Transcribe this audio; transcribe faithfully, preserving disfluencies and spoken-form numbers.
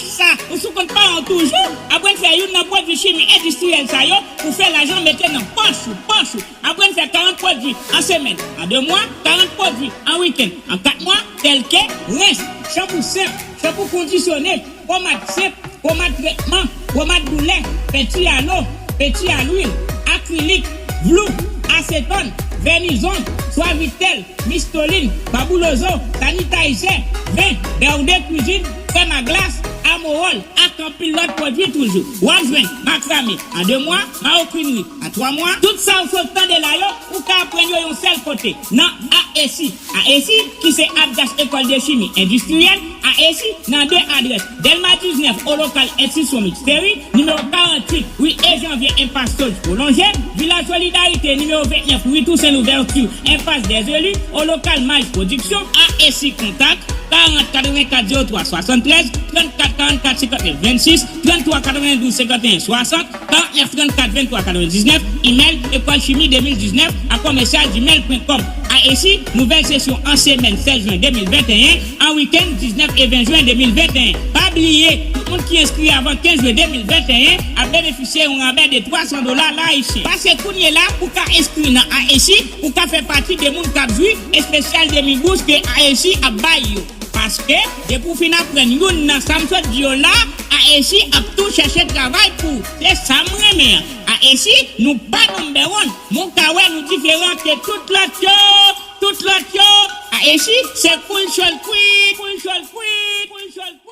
Sa, ou sou kont paran w toujou? Aprann fè youn nan pwodui chimi endistriyèl sa yo pou fè lajan mete nan pòch ou, pòch ou. Aprann fè karant pwodui an semèn, an de mwa, karant pwodui an wikenn, an kat mwa, tèlke rens, chanpou senp, chanpou kondisyone, pomad senp, pomad tretman, pomad doulè, penti a lo, penti a lwil, akrilik, vlou, asetòn, vènizong, swavitèl, mistolin, fabuloso, sanitayzè, ven, bèw de kwizin, krèm a glas, amowòl, ak anpil lòt pwodui toujou. W ap jwenn makrame an de mwa, mawokrinri an twa mwa. Tout sa w sot tande la yo, ou ka aprann yo yon sèl kote, nan A E C. A E C, ki se Abdas École de Chimie Industrielle, A E C nan de adrès, Dèlma diznèf, o lokal Enstitisyon Mixteri, nimewo karant uit, ri E Janvye, enpas Solj pwolonje, Vilaj Solidarite, nimewo vennèf, ri Tousen Louvèti, enpas Dèzeli, o lokal Maj Pwodiksyon. A E C kontak, karant, katrevenkat, zewo twa, swasanntrèz, trannkat, karannkat, senkannèf, vennsis, tranntwa, katrevendouz, senkanteyen, swasant, karannèf, trannkat, venntwa, katrevendiznèf, imèl, école chimie deux mille dix-neuf arobase gmail point com. A E C, nouvèl sesyon an semèn, sèz jen de mil venteyen, an wikenn, diznèf e ven jen de mil venteyen. Pa bliye, tout moun ki enskri avan kenz jen de mil venteyen ap benefisye yon rabè de twa san dola la ayisyen. Pase kounye la pou ka enskri nan A E C, pou ka fè pati de moun k ap jwi espesyal demi bous ke A E C ap bay yo. Paske, depi w fin aprann youn nan sa m sot di yo la, A E C ap tou chèche travay pou ou. Se sa m renmen an. A E C, nou pa number one, men w ka wè nou diferan ke tout lòt yo, tout lòt yo. A E C, se koul chòl kwit, koul chòl kwit, koul chòl kwit.